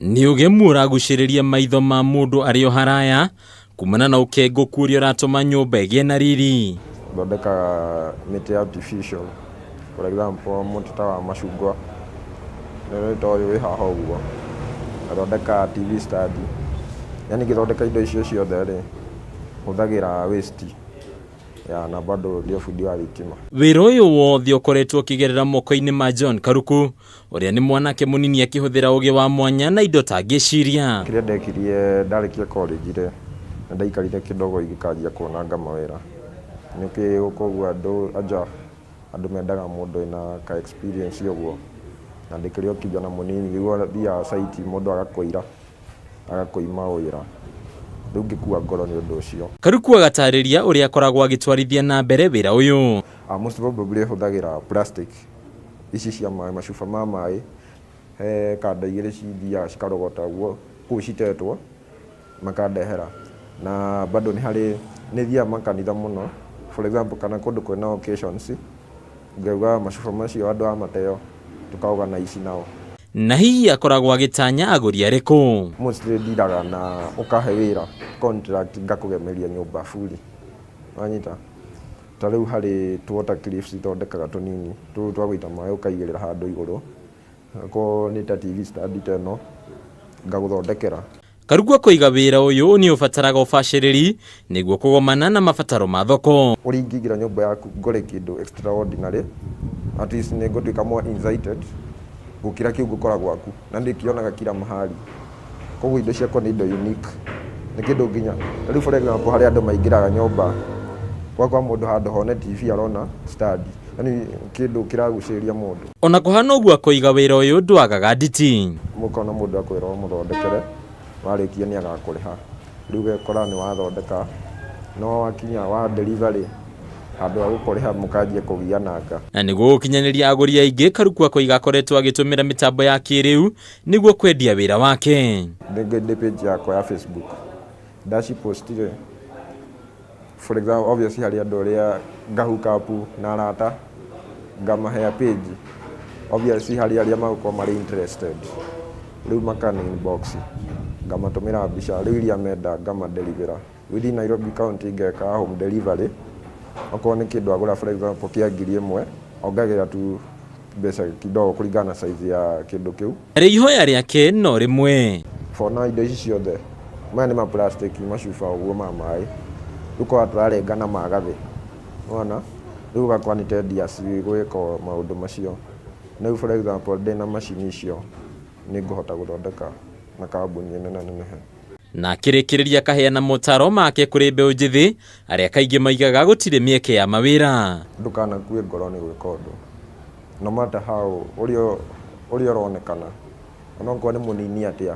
Nĩ ũgemu ũragucĩrĩria maitho ma mũndũ arĩ o haraya kumana na ũkengũku ũrĩa ũratũma nyũmba ĩgĩe na riri. Thondekaga mĩtĩ artificial, for example mũtĩ ta wa macungwa, nĩ ta ũyũ wĩ haha ũguo, ngathondeka TV stand, yaani ngĩthondeka indo icio ciothe rĩ, hũthagĩra waste. Ya na bado ndio bundi wa thitima. Wĩra ũyũ wothe ũkoretwo ũkĩgerera moko-inĩ ma John Karuku, ũrĩa nĩ mwanake mũnini akĩhũthĩra ũgĩ wa mwanya na indo tangĩciria. Kĩrĩa ndekirie ndarĩkia college rĩ, nĩ ndaikarire kidogo ingĩkanjia kuonanga mawĩra. Nĩ ũkĩũĩ gũkũ ũguo andũ anja andũ mendaga mũndũ wĩna ka experience ũguo, na ndĩkĩrĩ o kijana mũnini rĩu thiaga site mũndũ agakũira. Agakũima wĩra. Rĩu ngĩkua ngoro nĩ ũndũ ũcio. Karuku agatarĩria ũrĩa akoragwo agĩtwarithia na mbere wĩra ũyũ. Most probably hũthagĩra plastic ici cia maĩ, macuba ma maĩ, he kanda igĩrĩ cithiaga cikarogota ũguo kũu citetwo makandehera. Na bado nĩ harĩ, nĩ thiaga makanitha mũno, for example kana kũndũ kwĩna occasions, ngauga macuba macio andũ a mateo tũka organize nao. Na hihi akoragwo agĩtanya agũri arĩkũ? Mostly ndiraga na ũkahe wĩra contract ngakũgemeria nyũmba fully, wanyita? Ta rĩu harĩ tũ water cliffs thondekaga tũnini, tũu twa gũita maĩ ũkaigĩrĩra handũ igũrũ, okorwo nĩ ta TV stand ta ĩno, ngagũthondekera. Karugwa koiga wĩra ũyũ nĩ ũbataraga ũbacĩrĩri nĩguo kũgomana na mabataro ma thoko. Ũrĩa ingĩingĩra nyũmba yaku ngore kĩndũ extraordinary, at least nĩ ngũtuĩka more incited gũkĩra kĩu ngũkora gwaku, na ndĩkĩonaga kila mahali. Koguo indo ciakwa nĩ indo unique, nĩ kĩndũ nginya, ta rĩu for example harĩ andũ maingĩraga nyũmba, gwakwa mũndũ handũ hone TV arona stand, yaani kĩndũ kĩragucĩrĩria mũndũ. Ona kũhana ũguo akoiga wĩra ũyũ ndwagaga nditi. Mũkona mũndũ akwĩra ũmũthondekere, warĩkia nĩ agakũrĩha. Rĩu ũgekora nĩ wathondeka, no wakinya wa deliver rĩ, handũ ha gũkũrĩha mũkanjia kũgiananga. Na nĩguo gũkinyanĩria agũri aingĩ, Karuku akoiga akoretwo agĩtũmĩra mĩtambo ya kĩrĩu nĩguo kwendia wĩra wake. Ndĩ page yakwa ya Facebook, ndaci post rĩ, for example obviously harĩ andũ arĩa nga hook up na arata, ngamahea page, obviously harĩ arĩa magũkorwo marĩ interested, rĩu makani inbox, ngamatũmĩra mbica, rĩu iria menda ngama deliver. Within Nairobi County ngeka home delivery, okorwo nĩ kĩndũ agũra for example kĩa 1000, ongagĩrĩra tu mbeca kidogo kũringana na size ya kĩndũ kĩu. Narĩo ihoya rĩake no rĩmwe. For now indo ici ciothe, maya nĩ ma plastic macuba ũguo ma maĩ, rĩu korwo tũrarenga na magathĩ, nĩwona, rĩu ũgakora nĩ tedious gwĩka maũndũ macio. Rĩu for example ndĩna macini icio nĩ ngũhota gũthondeka na kambuni ĩno nenehe. Na akĩrĩkĩrĩria akaheana motaro make kũrĩ mbeũ njĩthĩ arĩa kaingĩ maigaga gũtirĩ mĩeke ya mawĩra. Ndũkanakue ngoro nĩ gwĩka ũndũ, no matter how ũrĩa ũrĩa ũronekana, onokorwo nĩ mũnini atĩa.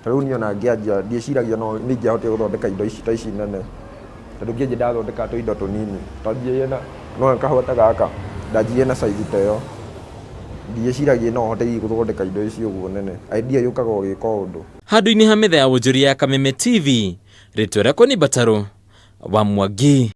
Ta rĩu niĩ ona ngĩanjia ndiĩciragia no nĩ ingĩahotire gũthondeka indo ici ta ici nene, tondũ ngĩanjia ndathondekaga tũindo tũnini. Ndanjirie na nĩwona kahũa ta gaka, ndanjirie na size ta ĩyo, ndiĩciragia no hote hihi gũthondeka indo ici ũguo nene. Idea yũkaga ũgĩka ũndũ. Handũ-inĩ ha metha ya wonjoria ya Kameme TV, rĩtwa rĩakwa nĩ Mbatarũ wa Mwangi.